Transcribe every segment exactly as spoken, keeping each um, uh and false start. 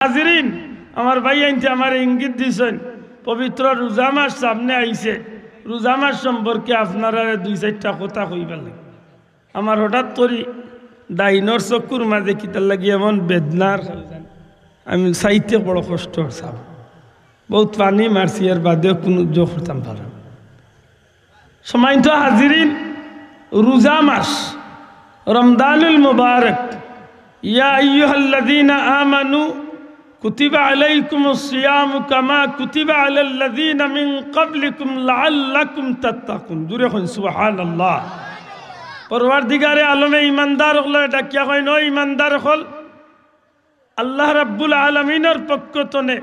হাজিরিন, আমার ভাইয়াইন্তে আমারে ইঙ্গিত দিছইন, পবিত্র রোজা মাস সামনে আইছে, রোজা মাস সম্পর্কে আপনারারে দুই চাইরটা কথা কইবার লাগি। আমার হঠাৎ করি ডাইনর চকুর মাঝে কিতার লাগি এমন বেদনার, আমি চাইতে বড় কষ্ট অর সাব। বউত পানি মারছি, এর বাদেও কুনু জো করতাম পারলাম না। সম্মানিত হাজিরিন, রোজা মাস, রমজানুল মুবারক। ইয়া আইয়ুহাল্লাযীনা আমানু কুতিবা আলাইকুমুস সিয়ামু কামা কুতিবা আলাল্লাযীনা মিন ক্বাবলিকুম লাআল্লাকুম তাত্তাকুন। জুরে কইন সুবহানাল্লাহ। পরওয়ারদিগারে আলমে ইমানদার অকলরে ডাকিয়া কইন, ও ইমানদার অকল, আল্লাহ রাব্বুল আলামিনর পক্ষ তনে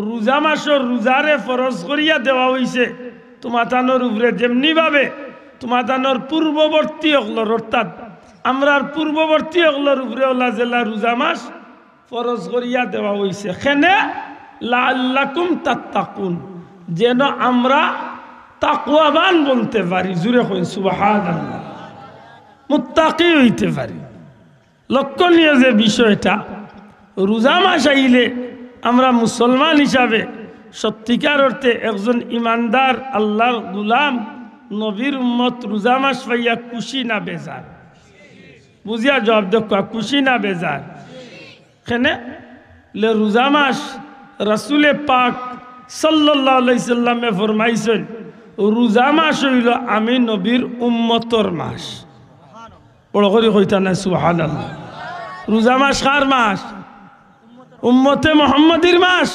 রোজা মাসর রোজারে ফরজ করিয়া দেওয়া অইছে তুমাতানর উপরে, যেমনি ভাবে তুমাতানর পূর্ববর্তী অকলর, অর্থাৎ আমরার পূর্ববর্তী অকলর উপরে অলা যেলা রোজা মাস ফরজ করিয়া দেওয়া অইছে। কেনে? লাআল্লাকুম তাত্তাকুন, যেন আমরা তাকওয়াবান বনতে পারি। জুরে কইন সুবহানাল্লাহ, মুত্তাকি অইতে পারি। লক্ষণীয় যে বিষয়টা, রোজা মাস আইলে আমরা মুসলমান হিসাবে সত্যিকার অর্থে একজন ইমানদার আল্লাহর গোলাম, নবীর উম্মত রোজা মাস পাইয়া খুশি না বেজার? বুঝিয়া জবাব দেউক্কা, খুশি না বেজার? কেনে? লে রোজা মাস রাসূলে পাক সাল্লাল্লাহু আলাইহি সাল্লামে ফরমাইছইন, রোজা মাস অইলো আমি নবীর উম্মতর মাস। বড় করি কইতা নায় সুবহানাল্লাহ। রোজা মাস কার মাস? উম্মতে মুহাম্মদীর মাস।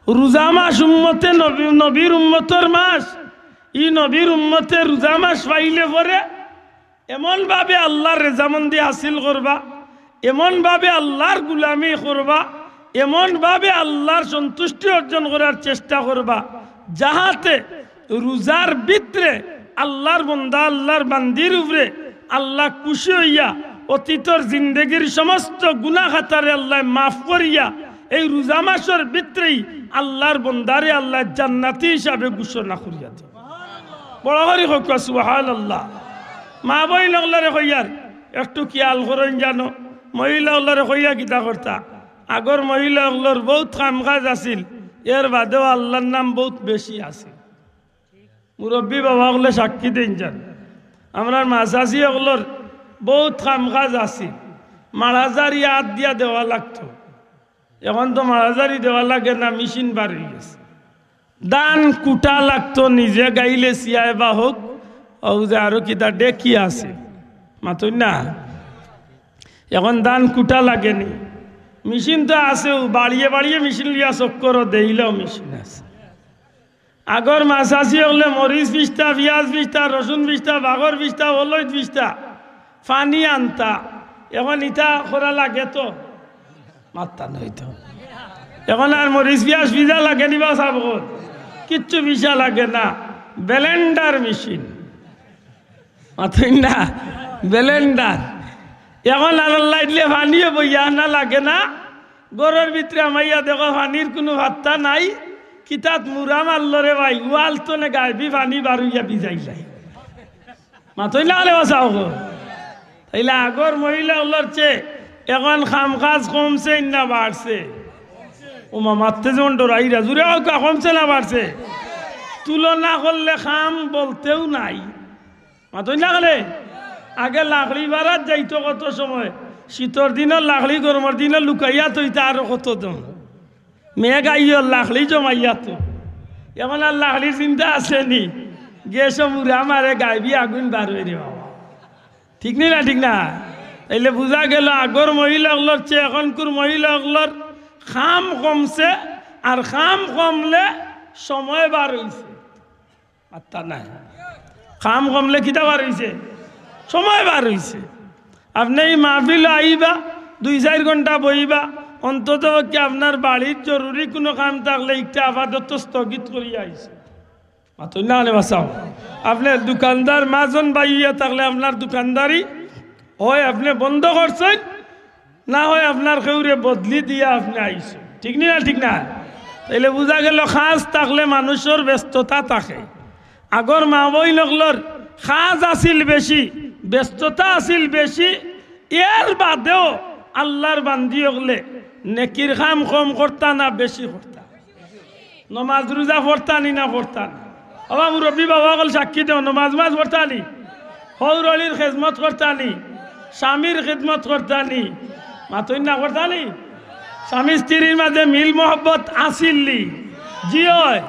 রোজা মাস উম্মতে নবী, নবীর উম্মতর মাস। ই নবীর উম্মতে রোজা মাস পাইলে পরে এমন ভাবে আল্লাহর রেজামন্দি হাসিল করবা, এমন ভাবে আল্লাহর গুলামি করবা, এমন ভাবে আল্লাহর সন্তুষ্টি অর্জন করার চেষ্টা করবা, যাহাতে রোজার ভিতরে আল্লাহর বন্দা, আল্লাহর বান্দির উপরে আল্লাহ খুশি অইয়া অতীতর জিন্দেগির সমস্ত গুনাহ খাতারে আল্লাহ মাফ করিয়া এই রোজা মাসর ভিতরেই আল্লাহর বন্দারে আল্লাহ জান্নাতি হিসাবে ঘোষণা করিয়া দেয়। বড় করি কউক্কা সুবহানাল্লাহ। মা বইন অকলরে কইয়ার, একটু খিয়াল করইন জানো, মহিলা অকলরে কইয়া কিতা করতা? আগর মহিলা অকলর বউত কাম কাজ আছিল, এর বাদেও আল্লাহর নাম বউত বেশি আছিল। মুরব্বি বাবা অকলে সাক্ষী দেইন যান, আমরার মা চাচি অকলর বউত কাম কাজ আছিল, মাড়াজারি আত দিয়া দেওয়া লাগতো। এখন তো মাড়াজারি দেওয়া লাগে না, মেশিন বার অইগেছে। ধান কুটা লাগতো, নিজে গাইলে ছিয়ায় বা হউক, অউ যে আরো কিতা ডেকি আছে, মাতইন না। এখন ধান কুটা লাগেনি, মেশিন তো আছে, অউ বাড়িয়ে বাড়িয়ে মেশিন লইয়া চক্করো দেইলেও মেশিন আছে। আগর মা চাচি অকলে মরিচ পিষতা, পিয়াজ পিষতা, রসুন পিষতা, বাগর পিষতা, অলইদ পিষতা, পানি আনতা। এখন ইতা করা লাগে তো? মাতরা নায় তো। এখন আর মরিচ পিয়াজ পিষা লাগেনি বা সাব অকল? কিচ্ছু পিষা লাগে না, ব্লেন্ডার মেশিন। মাতইন না, ব্লেন্ডার। এখন আর আল্লাহ দিলে পানিও বইয়া আনা লাগে না। ঘরর ভিতরে হামাইয়া দেখো পানির কুনু পাত্তা নাই। কিতাত মুরা মারলো রে ভাই, ওয়াল তনে গায়েবি পানি বার অইয়া ভিজাইলায়। মাতইন না, আলে বাঁচাও গো। তাইলে আগর মহিলা অকলর চেয়ে এখন কাম কাজ কমছে না বাড়ছে? ও মা, মাততে যেমন ডরাইরা, জুরে কউক্কা, কমছে না বাড়ছে? তুলনা করলে কাম বলতেউ নাই। মাতইন না কেনে? আগে লাকড়ি বারাত যাইতো কত সময়, শীতর দিনো লাকড়ি, গরমর দিনো লুকাইয়া থইতা আরো কত দম। মেঘ আইও, লাকড়ি জমাইয়া তো। এখন আর লাকড়ির চিন্তা আছে নি? গ্যাসও মুরা মারে, গায়েবি আগুন বার অয় রে বাবা। ঠিক নি না? ঠিক না? তাইলে বুঝা গেল আগর মহিলা অকলর চেয়ে এখনকুর মহিলা অকলর কাম কমছে, আর কাম কমলে সময় বার অইছে। মাতরা নায়। কাম কমলে কিতা বার অইছে? সময় বার অইছে। আপনে ই মাহফিলো আইবা, দুই চাইর ঘন্টা বইবা, অন্তত পক্ষে আপনার বাড়ির জরুরি কুনু কাম থাকলে ইকটা আপাতত স্থগিত করিয়া আইছইন। মাতইন না কেনে বাঁচাও। আপনে দোকানদার মাজন ভাই অইয়া থাকলে আপনার দোকানদারি অয় আপনে বন্ধ করছইন, না অয় আপনার কেউরে বদলি দিয়া আপনে আইছইন। ঠিক নি না? ঠিক না? তাইলে বুঝা গেল কাজ থাকলে মানুষর ব্যস্ততা থাকে। আগর মা বইন অকলর কাজ আছিল বেশি, ব্যস্ততা আছিল বেশি, এর বাদেও আল্লাহর বান্দি অকলে নেকির কাম কম করতা না বেশি করতা? নমাজ রুজা পড়তা নি না পড়তা না? বাবা মুরব্বী বাবা অকল সাক্ষী দেও, নমাজ মাজ পড়তা নি? হউরলির খেদমত করতা নি? স্বামীর খেদমত করতা নি? মাতইন না, করতা নি? স্বামী স্ত্রীর মাঝে মিল মহব্বত আছিল নি? জি অয়,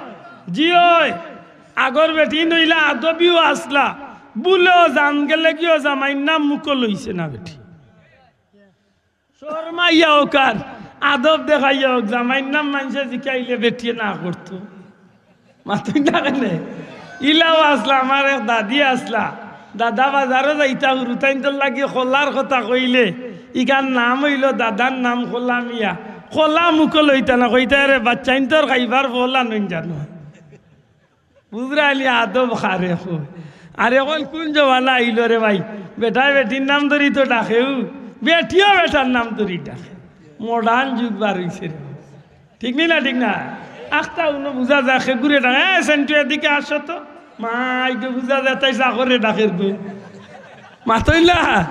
জি অয়। আগর বেটিন অইলা আদবিও আছলা, ভুলেও জান গেলেগিও জামাইর নাম মুখো লইছে না বেটি। শরমাইয়া অউক আর আদব দেখাইয়া অউক, জামাইর নাম মানষে জিকাইলে বেটিয়ে না করতো। মাতইন না কেনে? ইলাও আছলা, আমার এক দাদি আছলা, দাদা বাজারো যাইতা, হুরুতাইন্তর লাগি কলার কথা কইলে, ইখান নাম অইলো দাদার নাম কলা মিয়া। কলা মুখো লইতা না, কইতা, "এরে বাচ্চাইন্তর খাইবার ফল আনইন জানো।" বুঝরায়নি আদব কারে কয়। আর অখন কুন জমানা আইলো রে ভাই, বেটায় বেটির নাম ধরি তো ডাকেউ, বেটিও বেটার নাম ধরি ডাকে। Modern যুগ বার অইছে রে। ঠিক নি না, ঠিক না? আখতা উনো বুঝা যায়, কেগুরে ডাকে, "এ সেন্টু, এদিকে আসো তো।" মাইগো, বুঝা যায় তাই চাকরে ডাকের গো। মাতইন না।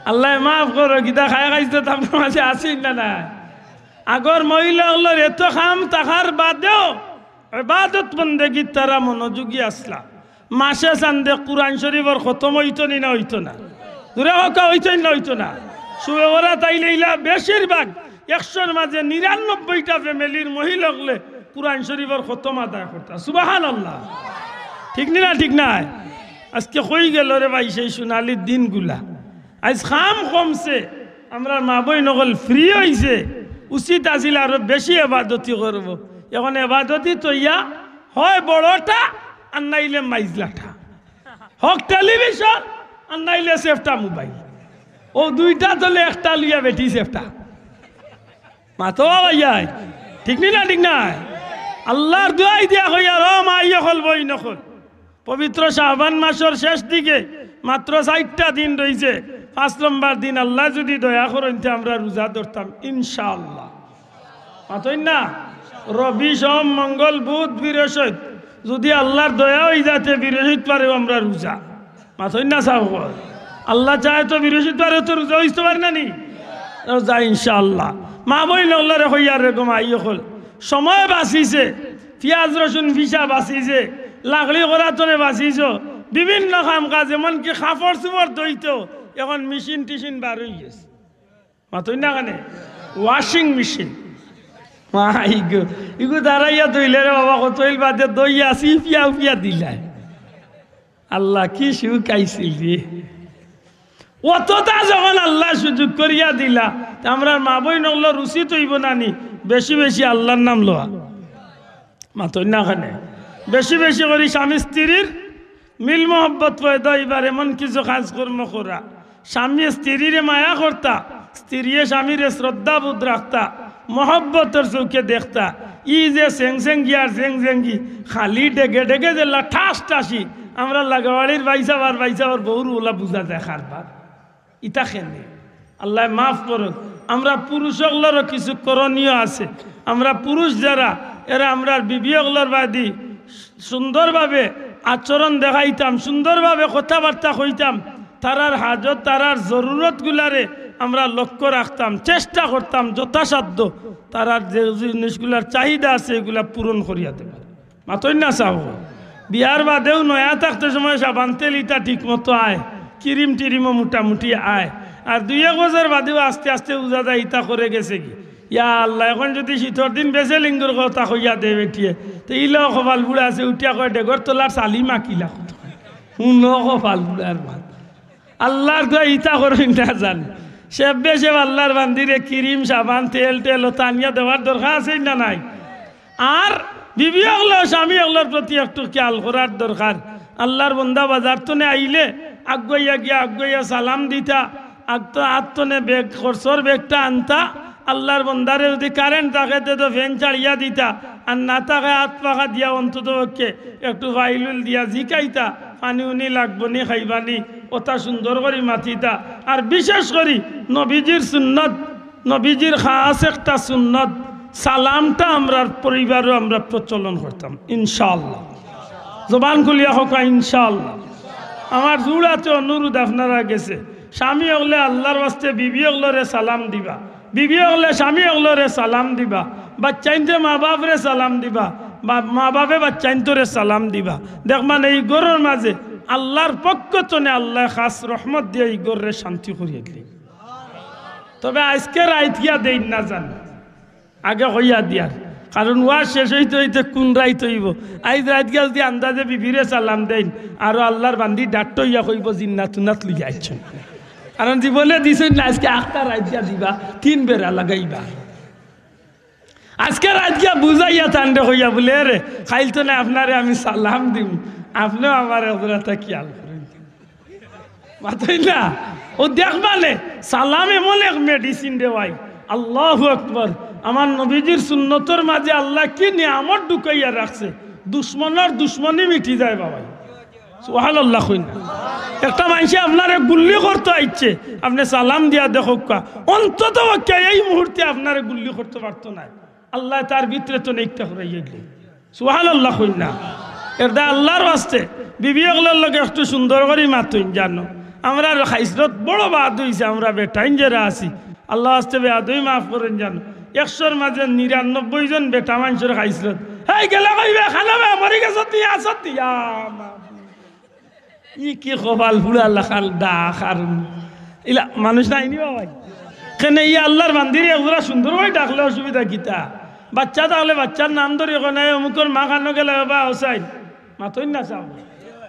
আল্লায় মাফ করো, কিতা খায় খাইছে তো আপনার মাঝে আছইন না, না? আগর মহিলা অকলর এত কাম থাকার বাদেও ইবাদত বন্দেগিত তারা মনোযোগী আছলা। মাসে চান্দে কুরআন শরীফর খতম অইতো নি না অইতো না? জুরে কউক্কা, অইতো নি না অইতো না? শবে বরাত আইলে ইলা বেশিরভাগ একশোর মাঝে নিরানব্বইটা family-র মহিলা অকলে কুরআন শরীফর খতম আদায় করতা। সুবহানাল্লাহ। ঠিক নি না, ঠিক নায়? আজকে কই গেল রে ভাই সেই সোনালি দিনগুলা? আইজ কাম কমছে, আমরার মা-বইন অকল free অইছে, উচিত আছিল আরো বেশি এবাদতি করবো। অখন এবাদতি থইয়া হয় বড়টা আর নাইলে মাইজলাটা, হক television আর নাইলে সেফটা mobile। অউ দুইটা থলে একটা লইয়া বেটি সেফটা। মাতো ভাইয়াই, ঠিক নি না, ঠিক নায়? আল্লার দুয়াই দিয়া কইয়ার, ও মাই অকল, বইন অকল, পবিত্র শাবান মাসর শেষ দিকে মাত্র চাইরটা দিন রইছে। পাঁচ নম্বর দিন আল্লায় যুদি দয়া করইন তে আমরা রুজা ধরতাম ইনশাআল্লাহ। মাতইন না? রবি, সোম, মঙ্গল, বুধ, বৃহস্পতি, যুদি আল্লার দয়া অইযায় তে বৃহস্পতিবারেও আমরা রুজা। মাতইন না সাব অকল। আল্লায় চায় তো বৃহস্পতিবারেও তো রুজা অইতো পারে না নি? রুজা ইনশাআল্লাহ। মা-বইন অকলরে কইয়ার রে গো মাই অকল, সময় বাচিছে, পিয়াজ রসুন পিছা বাচিছে, লাকড়ি করাতনে বাচিছো, বিভিন্ন কাম কাজ, এমনকি কাপড় চুপড় ধইতো অখন মেশিন টেশিন বার অইগেছে। মাতইন না কেনে? Washing machine। মাই গো, ইগু দাঁড়াইয়া ধইলে রে বাবা, কতইল বাদে ধইয়া চিপিয়া উপিয়া দিলায়। আল্লাহ, কি সুখ আইছিল রে। অতটা যখন আল্লায় সুযোগ করিয়া দিলা, তে আমরার মা-বইন অকলর উচিত অইবো না নি বেশি বেশি আল্লার নাম লওয়া? মাতইন না কেনে? বেশি বেশি করি স্বামী স্ত্রীর মিল মহব্বত পয়দা অইবার এমন কিছু কাজকর্ম করা। স্বামীয়ে স্ত্রীরে মায়া করতা, স্ত্রীয়ে স্বামীরে শ্রদ্ধাবোধ রাখতা, মহব্বতর চউখে দেখতা। ই যে সেংসেঙ্গি আর জেংজেঙ্গি, খালি ডেগে ডেগে যেলা ঠাস ঠাসি, আমরার লাগাবাড়ির ভাইসাব আর ভাইসাবর বউর অলা বুঝা যায় কারবার। ইতা কেনে? আল্লায় মাফ করউক। আমরা পুরুষ অকলরও কিছু করণীয় আছে। আমরা পুরুষ যারা, এরা আমরার বিবি অকলর বাদি সুন্দরভাবে আচরণ দেখাইতাম, সুন্দরভাবে কথাবার্তা কইতাম, তারার হাজত, তারার জরুরতগুলারে আমরা লক্ষ্য রাখতাম, চেষ্টা করতাম যথাসাধ্য তারার যে জিনিসগুলার চাহিদা আছে, এগুলা পূরণ করিয়া দেবার। মাতইন না সাব। বিয়ার বাদেও নয়া থাকতে সময় সাবান তেল ইতা ঠিক মতো আয়, ক্রিম টিরিমও মোটামুটি আয়, আর দুই এক বছর বাদেও আস্তে আস্তে বুঝা যায় ইতা করে গেছেগি। ইয়া আল্লাহ, অখন যুদি শীতর দিন বেছে লিঙ্গুর কথা কইয়া দে বেটিয়ে, তে ইলাও কপাল বুড়া আছে, উঠিয়া কয়, "ডেগর তলার চালি মাকিলা কত।" হুনো কপাল বুড়ার মাত। আল্লার দোয়া ইতা করইন না জান। সেব্বে সেব আল্লার বান্দিরে ক্রিম, সাবান, তেল টেল অতা আনিয়া দেওয়ার দরকার আছে না নাই? আর বিবি অকলেও স্বামী অকলর প্রতি একটু খেয়াল করার দরকার। আল্লার বন্দা বাজার তনে আইলে আগুয়াইয়া গিয়া আগুয়াইয়া সালাম দিতা, আগ তো আত তনে ব্যাগ, খরচর ব্যাগটা আনতা, আল্লার বন্দারে যুদি কারেন্ট থাকে তে তো ফ্যান ছাড়িয়া দিতা, আর না থাকে আত পাখা দিয়া অন্তত পক্ষে একটু ফাইলুল দিয়া জিকাইতা, পানি উনি লাগবো নি, খাইবা নি, অতা সুন্দর করি মাতিতা। আর বিশেষ করি নবীজির সুন্নত, নবীজির খাস একটা সুন্নত, সালামটা আমরার পরিবারও আমরা প্রচলন করতাম ইনশাআল্লাহ। জবান খুলিয়া কউক্কা ইনশাআল্লাহ। আমার জোড় আতে অনুরোধ আপনারার গেছে, স্বামী অকলে আল্লার ওয়াস্তে বিবি অকলরে সালাম দিবা। বিবি অকলে স্বামী অকলরে সালাম দিবা, বাচ্চাইন্তে মা বাপরে সালাম দিবা, বা মা বাপে বাচ্চাইন্তরে সালাম দিবা। দেখবা নে, ই ঘরর মাঝে আল্লার পক্ষ তনে আল্লায় খাস রহমত দিয়া ই ঘররে শান্তি করিয়া দিলে। তবে আইজকে রাইত গিয়া দেইন না জানো, আগে কইয়া দিয়ার, কারণ ওয়াজ শেষ অইতে অইতে কুন রাইত অইবো। আইজ রাইত গিয়া যুদি আন্দাজে বিবিরে সালাম দেইন, আরো আল্লার বান্দি ডাট্ট অইয়া কইবো, "জিন্নাত উন্নাত লইয়া আইছইন।" কারণ জীবনে দিছইন না, আইজকে আখতা রাইত গিয়া দিবা, তিন বেড়া লাগাইবা। আইজকে রাইত গিয়া বুঝাইয়া তানরে কইয়া বুলে, "রে, কাইল তো না আপনারে আমি সালাম দিমু, আপনেও আমার হজরতা খিয়াল করইন।" মাতইন না? ও দেখবা নে, সালাম এমন এক medicine রে ভাই। আল্লাহু আকবার। আমার নবীজির সুন্নতর মাঝে আল্লায় কি নিয়ামত ঢুকাইয়া রাখছে, দুশমনর দুশমনি মিটি যায় বাবাই। সুবহানাল্লাহ কইন না। একটা মানষে আপনারে গুল্লি করতো আইছে, আপনে সালাম দিয়া দেখউক্কা, অন্তত পক্ষে এই মুহূর্তে আপনারে গুল্লি করতো পারতো নায়। আল্লায় তার ভিতরে তো নেকটা করাইয়া দিলে। সুবহানাল্লাহ কইন না। এরদায় আল্লার ওয়াস্তে বিবি অকলর লগে একটু সুন্দর করি মাতইন জানো। আমরার খাইছলত বড় বাদ অইছে, আমরা বেটাইন যেরা আছি, আল্লার ওয়াস্তে বেয়াদবি মাফ করইন জানো। একশোর মাঝে নিরানব্বই জন বেটা মানষর খাইছলত। হেই গেলা কইবে, "খানো বে, মরি গেছত নি, আসত নি?" ইয়া মা। ই কি কপাল পুড়া লাখান ডাক আর ইলা মানুষ নাই নি বাবাই। কেনে ই আল্লার বান্দিরে একজোড়া সুন্দর করি ডাকলে অসুবিধা কিতা? বাচ্চা থাকলে বাচ্চার নাম ধরি কয় না, "এ অমুকর মা খানো গেলা বা হোসাইন।" মাতইন না চাও।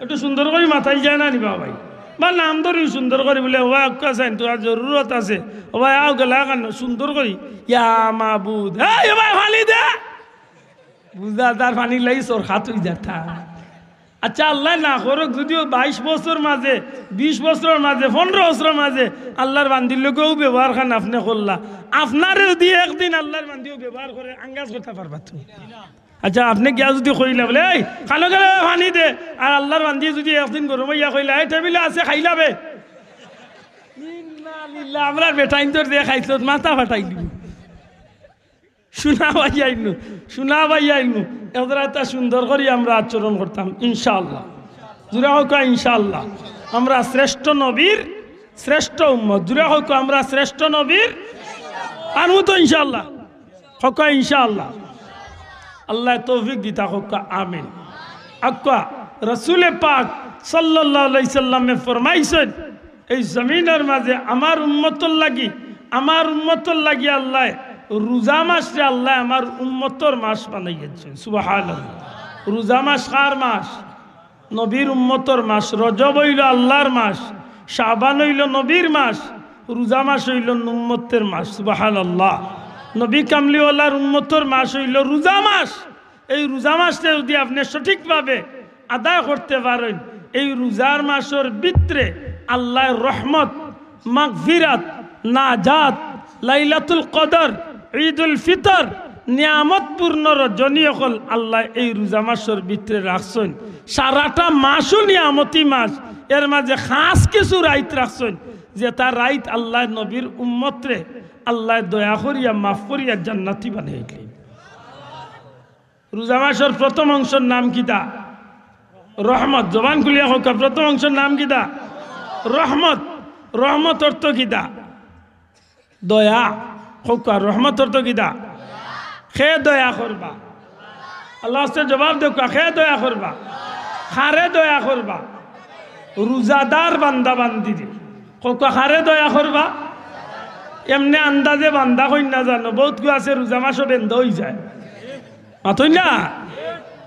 একটু সুন্দর করি মাতাইল যায় না নি বাবাই? বা নাম ধরি সুন্দর করি বুলে, "ও ভাই, আক্কা চাইন, তুমার জরুরত আছে। ও ভাই, আও গেলা খানো সুন্দর করি।" ইয়া মাবুদ। "এই, ও ভাই, পানি দে।" বুঝা তার পানির লাগি সরখাত অই যাতা। আচ্ছা, আল্লায় না করউক, যুদিও বাইশ বছর মাঝে, বিশ বছরর মাঝে, পনরো বছরর মাঝে আল্লার বান্দির লগে অউ ব্যবহার খান আপনে করলা, আপনারে যুদি একদিন আল্লার বান্দি অউ ব্যবহার করে, আঙ্গাজ করতা পারবা তো? আচ্ছা, আপনে গিয়া যুদি কইলা বুলে, "এই, খানো গেলা পানি দে," আর আল্লার বান্দি যুদি একদিন গরম অইয়া কইলা, "এই টেবিলে আছে, খাইলা বে।" ইন্না লিল্লাহ, আমরার বেটাইন্তর যে খাইছলত, মাথা ফাটাইলিবো। শুনা ভাই আইনু, শুনা ভাই আইনু, এজরা এতা সুন্দর করি আমরা আচরণ করতাম, ইনশাআল্লাহ। জুরে কউক্কা, ইনশাআল্লাহ। আমরা শ্রেষ্ঠ নবীর শ্রেষ্ঠ উম্মত। জুরে কউক্কা, আমরা শ্রেষ্ঠ নবীর, আনমু তো ইনশাআল্লাহ। কউক্কা, ইনশাআল্লাহ। আল্লায় তৌফিক দিতা কউক্কা, আমিন। আক্কা, রসুলে পাক সাল্লাল্লাহু আলাইহি সাল্লামে ফরমাইছইন, এই জমিনর মাঝে আমার উম্মতর লাগি, আমার উম্মতর লাগি আল্লায় রোজা মাসরে আল্লায় আমার উম্মতর মাস বানাইয়া দিছইন। সুবহানাল্লাহ। রোজা মাস কার মাস? নবীর উম্মতর মাস। রজব অইলো আল্লার মাস, শাবান অইলো নবীর মাস, রোজা মাস অইলো উম্মতর মাস। সুবহানাল্লাহ। নবী কামলিওয়ালার উম্মতর মাস অইলো রোজা মাস। এই রোজা মাসরে যুদি আপনে সঠিকভাবে আদায় করতে পারইন, এই রোজার মাসর ভিতরে আল্লায় রহমত, মাগফিরাত, নাজাত, লাইলাতুল কদর, ঈদুল ফিতর, নিয়ামতপূর্ণ রজনী অকল আল্লায় এই রোজা মাসর ভিতরে রাখছইন। সারাটা মাসও নিয়ামতি মাস, এর মাঝে খাস কিছু রাইত রাখছইন, যেতা রাইত আল্লায় নবীর উম্মতরে আল্লায় দয়া করিয়া মাফ করিয়া জান্নাতি বানাইয়া দিলা। রোজা মাসর প্রথম অংশর নাম কিতা? রহমত। জবান খুলিয়া কউক্কা, প্রথম অংশর নাম কিতা? রহমত। রহমত অর্থ কিতা? দয়া। কউক্কা, রহমত অর্থ কিতা? কে দয়া করবা? আল্লার ওয়াস্তে জবাব দেউক্কা, কে দয়া করবা? কারে দয়া করবা? রোজাদার বান্দা বান্দিরে। কউক্কা, কারে দয়া করবা? এমনে আন্দাজে বান্দা কইন না জানো, বউত গু আছে রোজা মাসও বেন্দা অইযায়। মাতইন না?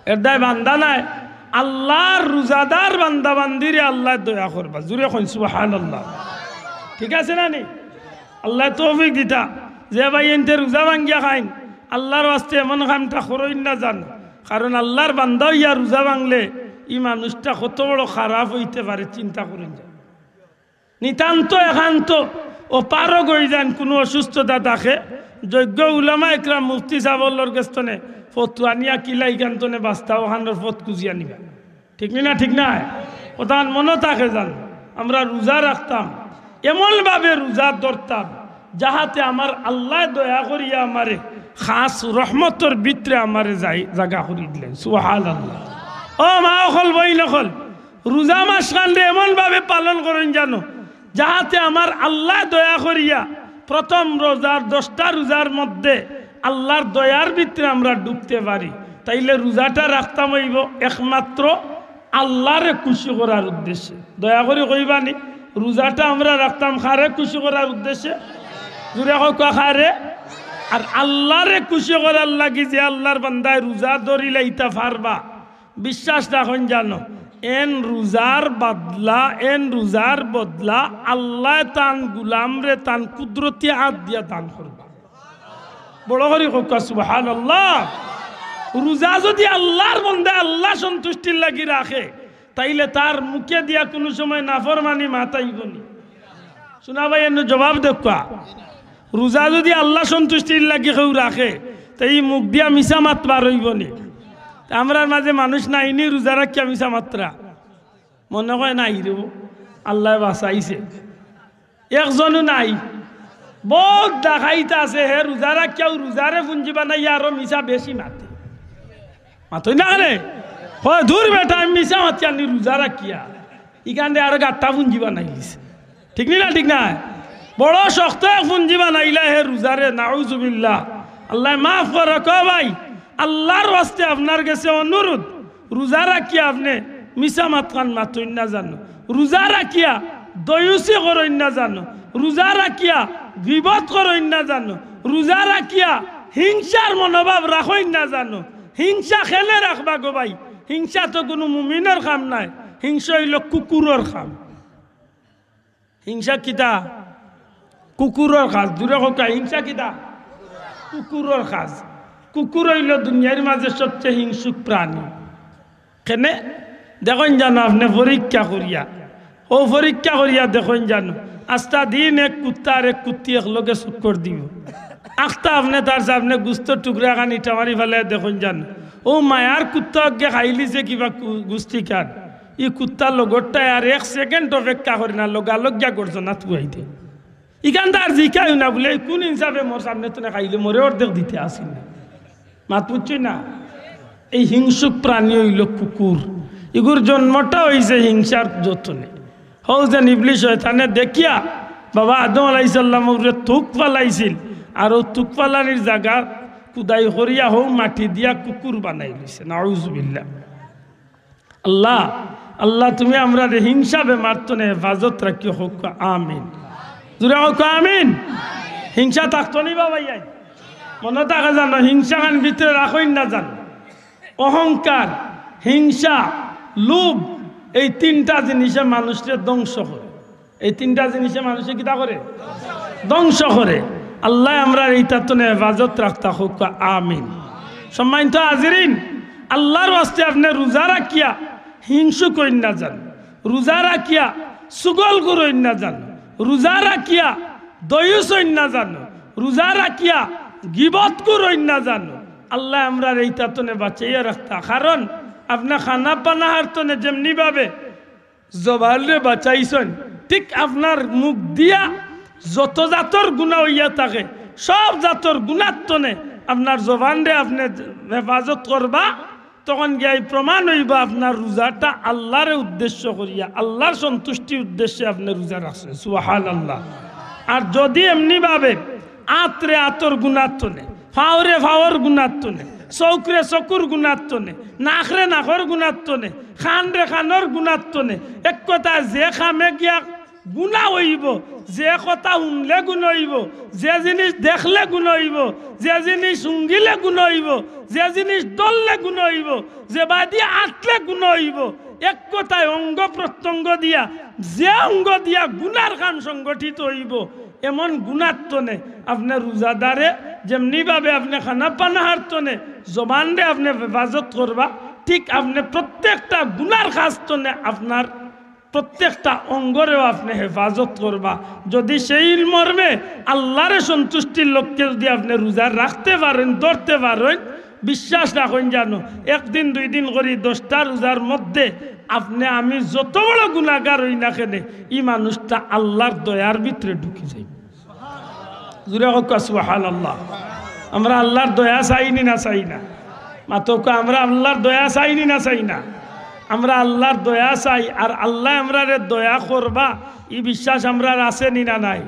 এরদায় বান্দা নায়, আল্লার রোজাদার বান্দা বান্দিরে আল্লায় দয়া করবা। জুরে কইন সুবহানাল্লাহ। ঠিক আছে না নি? আল্লায় তৌফিক দিতা। যে ভাইয়াইন্তে রোজা ভাঙ্গিয়া খাইন, আল্লার ওয়াস্তে এমন কামটা করইন না জানো। কারণ আল্লার বান্দা অইয়া রোজা ভাঙলে ই মানুষটা কত বড় খারাপ অইতে পারে, চিন্তা করইন যাইন। নিতান্ত একান্ত অপারগ অইযাইন, কুনু অসুস্থতা থাকে, যোগ্য উলামা একরাম মুফতি সাবর গেছ থনে ফতোয়া নিয়া কিলা ইখান থনে বাস্তা অখানর পথ খুজিয়া নিবা। ঠিক নি না? ঠিক নায়? অতান মনো থাকে যানো, আমরা রোজা রাখতাম, এমনভাবে রোজা ধরতাম, যাহাতে আমার আল্লায় দয়া করিয়া আমারে খাস রহমতর ভিতরে আমারে জাগা করি দিলাইন। সুবহানাল্লাহ। ও মা অকল, বইন অকল, রোজা মাসখানরে এমনভাবে পালন করইন যানো, যাহাতে আমার আল্লায় দয়া করিয়া প্রথম রোজার, দশটা রোজার মধ্যে আল্লার দয়ার ভিতরে আমরা ঢুকতে পারি, তাইলে রোজাটা রাখতাম অইবো একমাত্র আল্লারে খুশি করার উদ্দেশ্যে। দয়া করি কইবানি, রোজাটা আমরা রাখতাম কারে খুশি করার উদ্দেশ্যে? জুরে কউক্কা, কারে? আর আল্লারে খুশি করার লাগি যে আল্লার বান্দায় রোজা ধরিলাইতা পারবা, বিশ্বাস রাখইন জানো, এন রোজার বদলা, এন রোজার বদলা আল্লায় তান গুলামরে তান কুদরতি আত দিয়া দান করবা। বড় করি কউক্কা সুবহানাল্লাহ। রোজা যদি আল্লার বান্দায় আল্লা সন্তুষ্টির লাগি রাখে, তাইলে তার মুখে দিয়া কুনু সময় নাফরমানি মাত আইবোনি? শুনা ভাই, এনু জবাব দেউক্কা। রোজা যদি আল্লা সন্তুষ্টির লাগি কেউ রাখে, তে ই মুখ দিয়া মিছা মাত বার অইবোনি? তে আমরার মাঝে মানুষ নাইনি রোজা রাখিয়া মিছা মাতরা? মনে কয় নাই রে, আল্লায় বাঁচাইছে। একজনও নাই। বউত ডাকাইত আছে, হে রোজা রাখিয়াও রোজারে পুঞ্জি বানাইয়া আরো মিছা বেশি মাতে। মাতইন না কেনে? কয়, "দূর বেটা, আমি মিছা মাতিয়ার নি রোজা রাখিয়া।" ইখানরে আরো গাট্টা পুঞ্জি বানাইলিছে। ঠিক নি না? ঠিক না? বড় শক্ত এক পুঞ্জি বানাইলা হে রোজারে, নাউজুবিল্লাহ। আল্লায় মাফ করউক ভাই, আল্লার ওয়াস্তে আপনার গেছে অনুরোধ, রোজা রাখিয়া আপনে মিছা মাতখান মাতইন না জানো, রোজা রাখিয়া দয়ুসি করইন না জানো, রোজা রাখিয়া গিবত করইন না জানো, রোজা রাখিয়া হিংসার মনোভাব রাখইন না জানো। হিংসা কেনে রাখবা গো ভাই? হিংসা তো কুনু মুমিনর কাম নায়, হিংসা অইলো কুকুরর কাম। হিংসা কিতা? কুকুরর কাজ। জুরে কউক্কা, হিংসা কিতা? কুকুরর কাজ। কুকুর অইলো দুনিয়ার মাঝে সবচেয়ে হিংসুক প্রাণী। কেনে? দেখইন জানো আপনে পরীক্ষা করিয়া, অউ পরীক্ষা করিয়া দেখইন জানো, আস্তা দিন এক কুত্তা আর এক কুত্তি একলগে চক্কর দিবো। আখতা আপনে তার সামনে গুস্ত টুকরা খান ইটা মারি ফালাইয়া দেখইন জানো, অউ মায়ার কুত্তা অগে খাইলিছে কিবা কু-, গুস্তি খান, ই কুত্তার লগরটায় আর এক সেকেন্ড অপেক্ষা করে না, লগালগ গিয়া গর্দনাত খুয়াই দে। ইখান তো আর জিকাইও না বুলে, "এই কুন ইনসাফে মোর সামনে তনে খাইলে মোরে অর্ধেক দিতে আসিল না?" মাত বুঝছইন না? এই হিংসুক প্রাণী অইলো কুকুর। ইগুর জন্মটা অইছে হিংসার যতনে। হউ যেন ইবলিস শয়তানে দেখিয়া বাবা আদম আলাইহিস সালামরে তুক ফালাইছিল, আর অউ তুক ফালানির জাগা খুদাই করিয়া হউ মাটি দিয়া কুকুর বানাইলিছে। নাউজুবিল্লাহ। আল্লাহ, আল্লাহ, তুমি আমরারে হিংসা বেমার তনে হেফাজত রাখিও, কউক্কা আমিন। জুরে কউক্কা আমিন। হিংসা থাকতো নি বাবা ইয়াই? মনো থাকে জানো, হিংসা খান ভিতরে রাখইন না জানো। অহংকার, হিংসা, লোভ, এই তিনটা জিনিসে মানুষরে ধ্বংস করে। এই তিনটা জিনিসে মানুষরে কিতা করে? ধ্বংস করে। আল্লায় আমরারে ইতার তনে হেফাজত রাখতা, কউক্কা আমিন। সম্মানিত হাজিরিন, আল্লার ওয়াস্তে আপনে রোজা রাখিয়া হিংসুক অইন না জানো, রোজা রাখিয়া চুগলখুর অইন না জানো, রোজা রাখিয়া দয়ুস অইন না জানো, রোজা রাখিয়া গিবতখুর অইন না জানো। আল্লায় আমরারে ইতার তনে বাঁচাইয়া রাখতা। কারণ আপনে খানা পানাহার তনে যেমনি ভাবে জবানরে বাঁচাইছইন, ঠিক আপনার মুখ দিয়া যত জাতর গুনা অইয়া থাকে, সব জাতর গুনার তনে আপনার জবানরে আপনে হেফাজত করবা, তখন গিয়া ই প্রমাণ অইবো আপনার রোজাটা আল্লারে উদ্দেশ্য করিয়া, আল্লার সন্তুষ্টির উদ্দেশ্যে আপনে রোজা রাখছইন। সুবহানাল্লাহ। আর যদি এমনি ভাবে আতরে আতর গুনার তনে, ফাওরে ফাওর গুনার তনে, চউখরে চকুর গুনার তনে, নাকরে নাকর গুনার তনে, কানরে কানর গুনার তনে, এক কথায় যে কামে গিয়া গুনা অইবো, যে কথা হুনলে গুনা অইবো, যে জিনিস দেখলে গুনা অইবো, যে জিনিস হুঙ্গিলে গুনা অইবো, যে জিনিস ধরলে গুনা অইবো, যে বায়দি আটলে গুনা অইবো, এক কথায় অঙ্গ প্রত্যঙ্গ দিয়া, যে অঙ্গ দিয়া গুনার কাম সংগঠিত অইবো, এমন গুনার তনে আপনে রোজাদারে যেমনি ভাবে আপনে খানা পানাহার তনে জবানরে আপনে হেফাজত করবা, ঠিক আপনে প্রত্যেকটা গুনার কাজ তনে আপনার প্রত্যেকটা অঙ্গরেও আপনে হেফাজত করবা। যদি সেই মর্মে আল্লারে সন্তুষ্টির লক্ষ্যে যদি আপনে রোজা রাখতে পারইন, ধরতে পারইন, বিশ্বাস রাখইন জানো, একদিন দুই দিন করি দশটা রোজার মধ্যে আপনে আমি যত বড় গুনাগার অই না কেনে, ই মানুষটা আল্লার দয়ার ভিতরে ঢুকি যাইবো। জুরে কউক্কা সুবহানাল্লাহ। আমরা আল্লার দয়া চাইনি না চাই না? মাতউক্কা, আমরা আল্লার দয়া চাইনি না চাই না? আমরা আল্লার দয়া চাই, আর আল্লায় আমরারে দয়া করবা, ই বিশ্বাস আমরার আছে নি না নাই?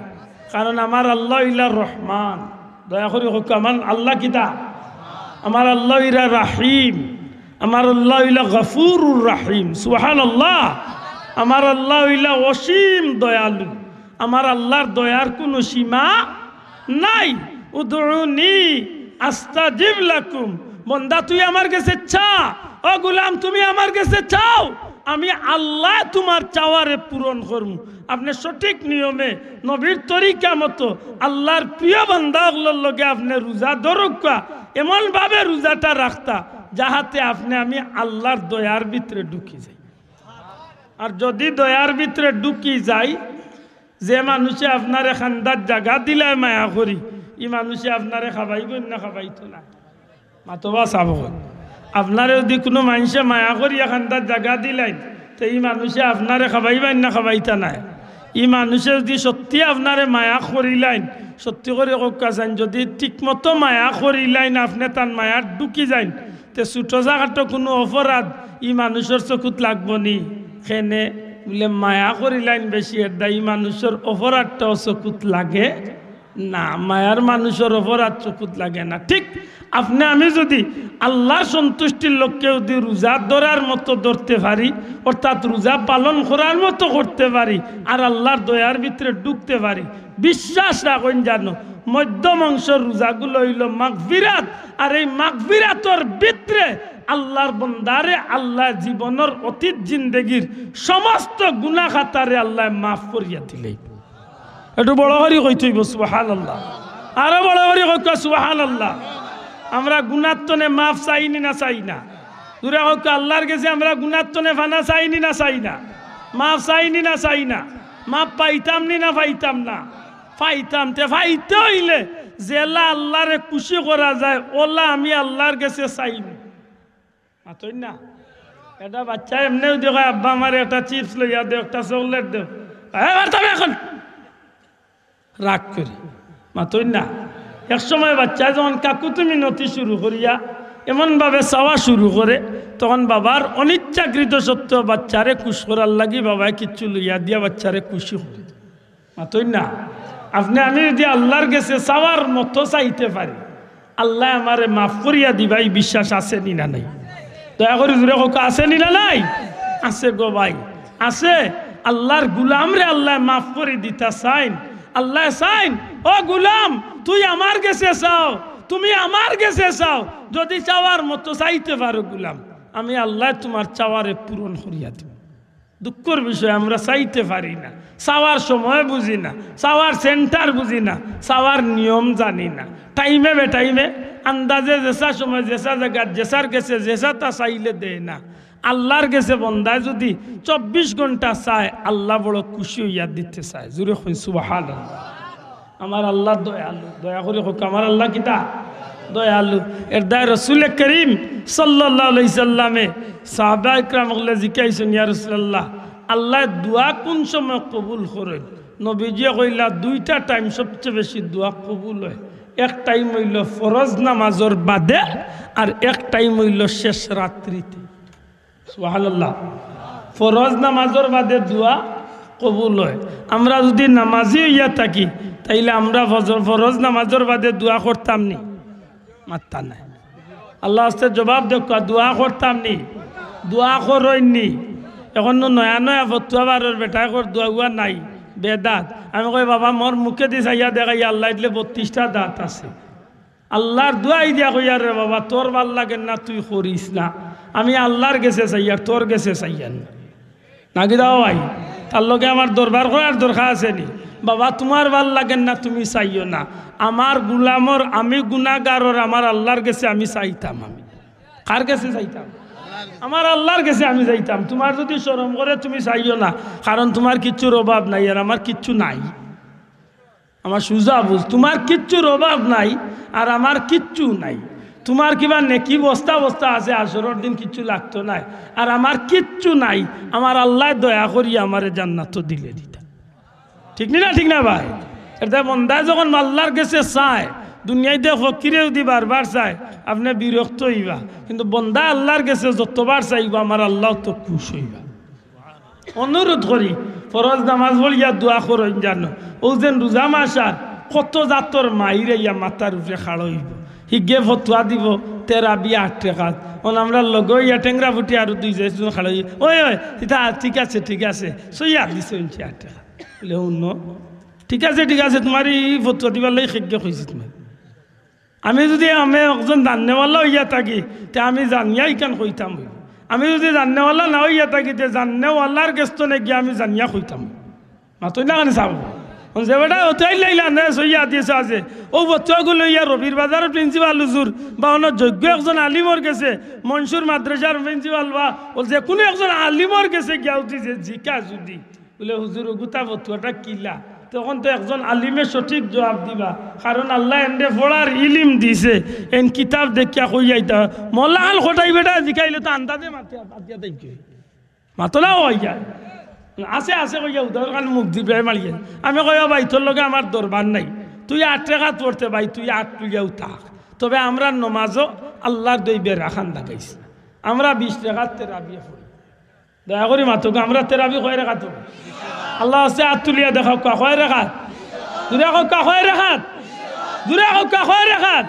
কারণ আমার আল্লাহ অইলা রহমান। দয়া করি কউক্কা, আমার আল্লাহ কিতা? আমার আল্লাহ অইলা রাহিম। আমার আল্লাহ অইলা গফুরুর রাহিম। সুবহানাল্লাহ। আমার আল্লাহ অইলা অসীম দয়ালু। আমার আল্লাহর দয়ার কুনু সীমা নাই। উদউনি আস্তাজিব লাকুম। বন্দা, তুই আমার গেছে চা। ও গুলাম, তুমি আমার গেছে চাও। আমি আল্লায় তুমার চাওয়ারে পূরণ করমু। আপনে সঠিক নিয়মে নবীর তরিকা মতো আল্লাহর প্রিয় বান্দা অকলর লগে আপনে রোজা ধরউক্কা, এমন ভাবে রোজাটা রাখতা যাহাতে আপনে আমি আল্লাহর দয়ার ভিতরে ঢুকি যাই। আর যুদি দয়ার ভিতরে ঢুকি যাই, যে মানুষে আপনারে কান্দাত জাগা দিলায় মায়া করি, ই মানুষে আপনারে খাবাইবো না খাবাইতো না? মাতবা চাব। আপনারে যুদি কুনু মানষে মায়া করিয়া কান্দাত জাগা দিলাইন, তে ই মানুষে আপনারে খাবাইবা না খাবাইতা নায়? ই মানুষে যুদি সত্যি আপনারে মায়া করিলাইন, সত্যি করি কউক্কা চাইন, যুদি ঠিকমতো মায়া করিলাইন, আপনে তান মায়াত ঢুকি যাইন, তে ছুটো ছাটো কুনু অপরাধ ই মানুষর চকুত লাগবো নি? কেনে? বুলে মায়া করিলাইন বেশি, এরদায় ই মানুষর অপরাধটাও চকুত লাগে না, মায়ার মানুষর অপরাধ চকুত লাগে না। ঠিক আপনে আমি যুদি আল্লাহর সন্তুষ্টির লক্ষ্যে যুদি রোজা ধরার মতো ধরতে পারি, অর্থাৎ রোজা পালন করার মতো করতে পারি, আর আল্লাহর দয়ার ভিতরে ঢুকতে পারি, বিশ্বাস রাখইন জানো, মধ্যম অংশর রোজাগুলো অইলো মাগফিরাত, আর এই মাগফিরাতর ভিতরে আল্লাহর বন্দারে আল্লায় জীবনর অতীত জিন্দেগির সমস্ত গুনাহ খাতারে আল্লায় মাফ করিয়া দিলাইবো। একটু বড় করি কইতে অইবো সুবহানাল্লাহ। আরো বড় করি কউক্কা সুবহানাল্লাহ। আমরা গুনার তনে মাফ চাইনি না চাই না? জুরে কউক্কা, আল্লাহর গেছে আমরা গুনার তনে ফানা চাইনি না চাই না? মাফ চাইনি না চাই না? মাফ পাইতাম নি না পাইতাম না? পাইতাম। তে পাইতে অইলে যেলা আল্লাহরে খুশি করা যায়, অলা আমি আল্লাহর গেছে চাইমু। মাতইন না? এটা বাচ্চা এমনেউ দেখে, "আব্বা, আমারে একটা চিপস লইয়া দেও, একটা চকলেট দেও।" এ, পারতাম এখন। রাগ করি। মাতইন না? এক সময় বাচ্চায় যখন কাকুতি মিনতি শুরু করিয়া এমনভাবে চাওয়া শুরু করে, তখন বাবার অনিচ্ছাকৃত সত্ত্বেও বাচ্চারে খুশ করার লাগি বাবায় কিচ্ছু লইয়া দিয়া বাচ্চারে খুশি করে। মাতইন না? আপনে আমি যুদি আল্লাহর গেছে চাওয়ার মতো চাইতে পারি, আল্লায় আমারে মাফ করিয়া দিবা, ই বিশ্বাস আছে নি না নাই? দয়া করি জুরে কউক্কা, আছে নি না নাই? আছে গো ভাই, আছে। আল্লাহর গুলামরে আল্লায় মাফ করি দিতা চাইন। আল্লায় চাইন, "ও গুলাম, তুই আমার গেছে চাও, তুমি আমার গেছে চাও, যুদি চাওয়ার মতো চাইতে পারো গুলাম, আমি আল্লায় তুমার চাওয়ারে পূরণ করিয়া দিমু।" দুঃখর বিষয়, আমরা চাইতে পারি না, চাওয়ার সময় বুঝি না, চাওয়ার সেন্টার বুঝি না, চাওয়ার নিয়ম জানি না। টাইমে বেটাইমে আন্দাজে যেসা সময় যেসা জাগাত যেসার গেছে যেসাতা চাইলে দেয় না। আল্লাহর গেছে বন্দায় যুদি চব্বিশ ঘন্টা চায়, আল্লাহ বড় খুশি অইয়া দিতে চায়। জুরে কইন সুবহানাল্লাহ। আমার আল্লাহ দয়ালু, দয়া করি কউক্কা, আমার আল্লাহ কিতা? দয়ালু। এরদায় রসুলে করিম সাল্লাল্লাহু আলাইহি সাল্লামে সাহাবা ইকরাম অকলরে জিকাইছইন, "ইয়া রাসূলুল্লাহ, আল্লায় দোয়া কুন সময় কবুল করইন?" নবীজিয়ে কইলা, "দুইটা টাইম সবচে বেশি দোয়া কবুল অয়, এক টাইম অইলো ফরজ নামাজর বাদে, আর এক টাইম অইলো শেষ রাত্রিতে।" সুবহানাল্লাহ। ফরজ নামাজর বাদে দোয়া কবুল অয়। আমরা যুদি নামাজি অইয়া থাকি, তাইলে আমরা ফজর, ফরজ নামাজর বাদে দোয়া করতাম নি? মাতরা নায়। আল্লার ওয়াস্তে জবাব দেউক্কা, দোয়া করতাম নি? দোয়া করইন নি? এখন নয়া নয়া ফতুয়া বারর বেটায় কর দোয়া উয়া নাই, বেদাত। আমি কই, "বাবা, মোর মুখেদি চাইয়া দেখাইয়া আল্লায় দিলে বত্রিশটা দাঁত আছে।" আল্লার দোয়াই দিয়া কইয়ার, "রে বাবা, তোর ভালা লাগের না, তুই করিস না। আমি আল্লার গেছে চাইয়ার, তোর গেছে চাইয়ার না।" নাকি দাও ভাই? তার লগে আমার দরবার করার দরকার আছে নি? "বাবা, তুমার ভালা লাগের না, তুমি চাইও না। আমার গুলামর, আমি গুনাগারর, আমার আল্লার গেছে আমি চাইতাম।" আমি কার গেছে চাইতাম? আমার আল্লার গেছে আমি চাইতাম। তুমার যুদি শরম করে, তুমি চাইও না, কারণ তুমার কিচ্ছুর অভাব নাই, আর আমার কিচ্ছু নাই। আমার সুজা বুঝ, তুমার কিচ্ছুর অভাব নাই, আর আমার কিচ্ছু নাই। তুমার কিবা নেকি বস্তা বস্তা আছে, হাশরর দিন কিচ্ছু লাগতো নায়, আর আমার কিচ্ছু নাই। আমার আল্লায় দয়া করি আমারে জান্নাতো দিলে দিতা। ঠিক নি না? ঠিক না ভাই? এরদায় বন্দায় যখন আল্লার গেছে চায়, দুনিয়াইত ফকিরে যুদি বারবার চায়, আপনে বিরক্ত অইবা, কিন্তু বন্দায় আল্লার গেছে যতবার চাইবা, আমার আল্লাহ অত খুশ অইবা। অনুরোধ করি, ফরজ নামাজ পড়িয়া দোয়া করইন জানো। অউ যেন রোজা মাস আর কত জাতর মাইর আইয়া মাথার উপরে খাড়া অইবো। হিগে ফতুয়া দিবো তেরাবি আট রেকাত। অন আমরার লগে অইয়া টেংরা ফুটি আরো দুই চাইরজন খাড়া অইয়া, "ওই, ওই, ইতা ঠিক আছে, ঠিক আছে, সই হাদিস অইছে আট রেকাত।" বলে, "হুনো, ঠিক আছে, ঠিক আছে, তুমার ই ফতুয়া দিবার লাগি হিগে কইছি তুমার।" আমি যুদি আমি একজন জাননেওয়ালা অইয়া থাকি, তে আমি জানিয়া ইখান কইতাম অইবো। আমি যুদি জাননেওয়ালা না অইয়া থাকি, তে জাননেওয়ালার গেছ থনে গিয়া আমি জানিয়া কইতাম অইবো। মাতইন না কেনে চাও? অন যে বেটা অতাইল লাইলা নে সই হাদিস আছে, অউ ফতুয়াগু লইয়া রবির বাজারর প্রিন্সিপাল হুজুর বা অনো যোগ্য একজন আলিমর গেছে, মনসুর মাদ্রাসার প্রিন্সিপাল বা অউ যেকুনু একজন আলিমর গেছে গিয়া উঠি যে জিকা যুদি, বলে, "হুজুর, অগুতা ফতুয়াটা কিলা?" তখন তো একজন আলিমে সঠিক জবাব দিবা, কারণ আল্লায় এনরে পড়ার ইলিম দিছে, এন কিতাব দেখিয়া কইয়া আইতা। মোল্লা খান খটাই বেটা জিকাইলে তো আন্দাজে মাতিয়া, মাতিয়া দেইকে। মাতো না অইয়া। আছে, আছে কইয়া উদাহরণ খান মুখ দিবে মারিয়া। আমি কই, "ও ভাই, তোর লগে আমার দরবার নাই। তুই আট রেকাত পড়তে ভাই, তুই আট লইয়াউ থাক। তবে আমরার নমাজো আল্লার দই বেড়া খান লাগাইস না। আমরা বিশ রেকাত তেরাবি পড়ি।" দয়া করি মাতউক্কা, আমরা তেরাবি কয় রেকাত? আল্লার ওয়াস্তে আত তুলিয়া দেখাউক্কা, কয় রেকাত? জুরে কউক্কা, কয় রেকাত? জুরে কউক্কা, কয় রেকাত?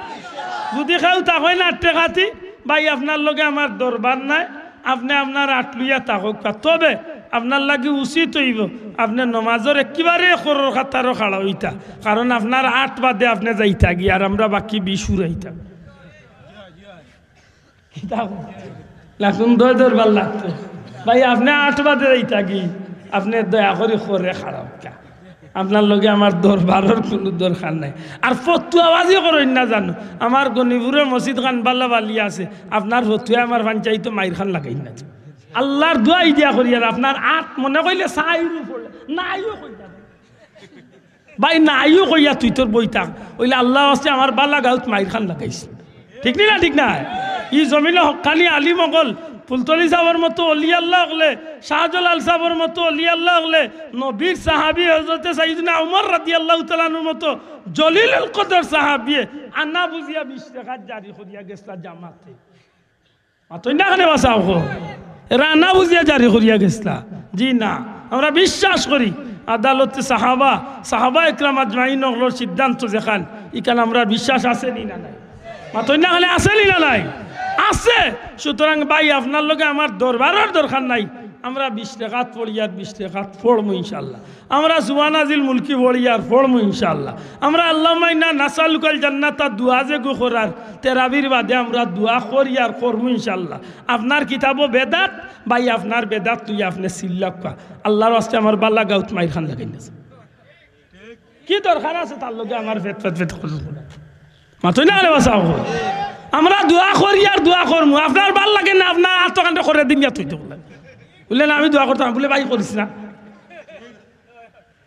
যুদি কেউ থাকইন আট রেকাতি, ভাই, আপনার লগে আমার দরবার নাই, আপনে আপনার আট লইয়া থাকউক্কা। তবে আপনার লাগি উচিত অইবো, আপনে নমাজর একেবারে খরর কাতারো খাড়া অইতা, কারণ আপনার আট বাদে আপনে যাইতা গি, আর আমরা বাকি বিশ উড়াইতাম। কিতা কও? লাগুন দয় দরবার লাগতো। ভাই, আপনে আট বাদে যাইতা গি, আপনে দয়া করি খরে খাড়া অউক্কা। আপনার লগে আমার দরবারর কুনু দরকার নাই। আর ফতুয়াবাজি করইন না জানো। আমার গনিপুরর মসজিদ খান বালা বালি আছে, আপনার ফতুয়ায় আমার পঞ্চাইতো মাইর খান লাগাইন না। আল্লার দোয়াই দিয়া করি, আর আপনার আট মনে কইলে চাইরও পড়ে, নাইও কইতা। ভাই, নাইও কইয়া তুই তোর বই থাক। অইলে আল্লার ওয়াস্তে আমার বালা গাউত মাইর খান লাগাইস। ঠিক নি না? ঠিক না? ই জমিনো হক্কানি আলিম অকল, ফুলতলি সাবর মতো অলি আল্লা অকলে, শাহজালাল সাবর মতো অলি আল্লা অকলে, নবীর সাহাবি হযরতে সাইয়্যিদুনা উমর রাদিয়াল্লাহু তাআলা আনহুর মতো জলিলুল কদর সাহাবিয়ে আনা বুঝিয়া বিশ রেকাত জারি করিয়া গেছলা জামাতে। মাতইন না কেনে বা চাও কও? এরা আনা বুঝিয়া জারি করিয়া গেছলা। জি না, আমরা বিশ্বাস করি আদালতে সাহাবা, সাহাবা একরাম আজমাইন অকলর সিদ্ধান্ত যেখান, ইখান আমরার বিশ্বাস আছে নি না নাই? মাতইন না কেনে, আছে নি না নাই? আছে। সুতরাং ভাই, আপনার লগে আমার দরবারর দরকার নাই। আমরা বিশ রেকাত পড়ি আর বিশ রেকাত পড়মু ইনশাআল্লাহ। আমরা সুবহানাজিল মুলকি পড়ি আর পড়মু ইনশাআল্লাহ। আমরা আল্লাহুম্মা ইন্না নাসআলুকাল জান্নাতা দোয়া যেগু করার, তেরাবির বাদে আমরা দোয়া করি আর করমু ইনশাআল্লাহ। আপনার কিতাবো বেদাত, ভাই, আপনার বেদাত লইয়া আপনে চিল্লাউক্কা। আল্লার ওয়াস্তে আমার বালা গাউত মাইর খান লাগাইন না। কি দরকার আছে তার লগে আমার ফেট ফেট ফেট করতে? মাতইন না কেনে বা চাও কও? আমরা দোয়া করি আর দোয়া করমু। আপনার ভালা লাগে না, আপনার আতো কান্দে করে দিন গিয়া থইতে বলে। বলে না, আমি দোয়া করতাম। বলে, "ভাই, করিস না।"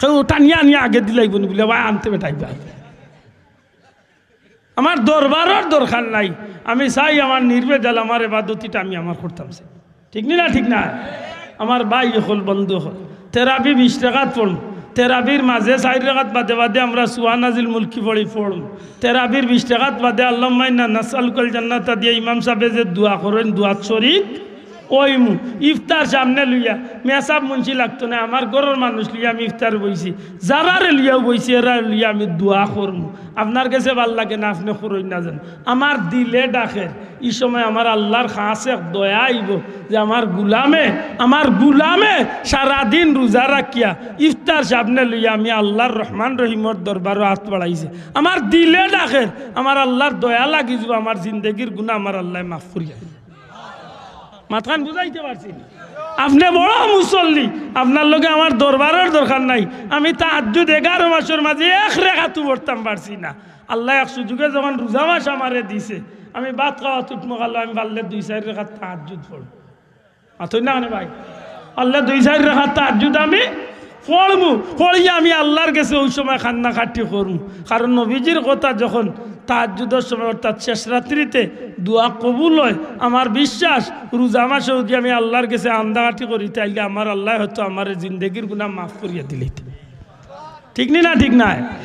কেউ টানিয়া আনিয়া আগে দিলাইবো নি বলে, "ভাই, আনতে বেটাইবা।" আমার দরবারর দরকার নাই। আমি চাই আমার নির্ভেজাল আমার এবাদতিটা আমি আমার করতাম চাই। ঠিক নি না? ঠিক না? আমার ভাই অকল, বন্ধু অকল, তেরাবি বিশ রেকাত পড়মু। তেরাবির মাঝে চাইর রেকাত বাদে বাদে আমরা সুবহানাজিল মুলকি পড়ি পড়মু। তেরাবির বিশ রেকাত বাদে আল্লাহুম্মা ইন্না নাসআলুকাল জান্নাতা দিয়া ইমাম সাবে যে দোয়া করইন, দোয়াত শরিক অইমু। ইফতার সামনে লইয়া মেসাব মুন্সি লাগতো না, আমার ঘরর মানুষ লইয়া আমি ইফতার বইছি, যারারে লইয়াও বইছি, এরারে লইয়া আমি দোয়া করমু। আপনার গেছে ভালা লাগে না, আপনে করইন না জানো। আমার দিলে ডাকের, ই সময় আমার আল্লার খাছ এক দয়া আইবো যে আমার গুলামে, আমার গুলামে সারাদিন রোজা রাখিয়া ইফতার সামনে লইয়া আমি আল্লার রহমান রহিমর দরবারো আত বাড়াইছে। আমার দিলে ডাকের, আমার আল্লার দয়া লাগি যিবো, আমার জিন্দেগির গুনা আমার আল্লায় মাফ করিয়া দিবা। মাতখান বুঝাইতে পারছি নি? আপনে বড় মুসল্লি, আপনার লগে আমার দরবারর দরকার নাই। আমি তাহাজ্জুদ এগারো মাসর মাঝে এক রেকাতও পড়তাম পারছি না। আল্লায় এক সুযোগে যখন রোজা মাস আমারে দিছে, আমি ভাত খাওয়াত উঠমু কালো, আমি পারলে দুই চাইর রেকাত তাহাজ্জুদ পড়মু। মাতইন না কেনে ভাই? পারলে দুই চাইর রেকাত তাহাজ্জুদ আমি পড়মু, পড়িয়া আমি আল্লার গেছে অউ সময় কান্নাকাটি করমু। কারণ নবীজির কথা, যখন তাহাজ্জুদর সময় অর্থাৎ শেষ রাত্রিতে দোয়া কবুল অয়, আমার বিশ্বাস রোজা মাসে যুদি আমি আল্লার গেছে কান্দাকাটি করি, তাইলে আমার আল্লায় হয়তো আমারে জিন্দেগির গুনা মাফ করিয়া দিলাইতা। ঠিক নি না? ঠিক নায়?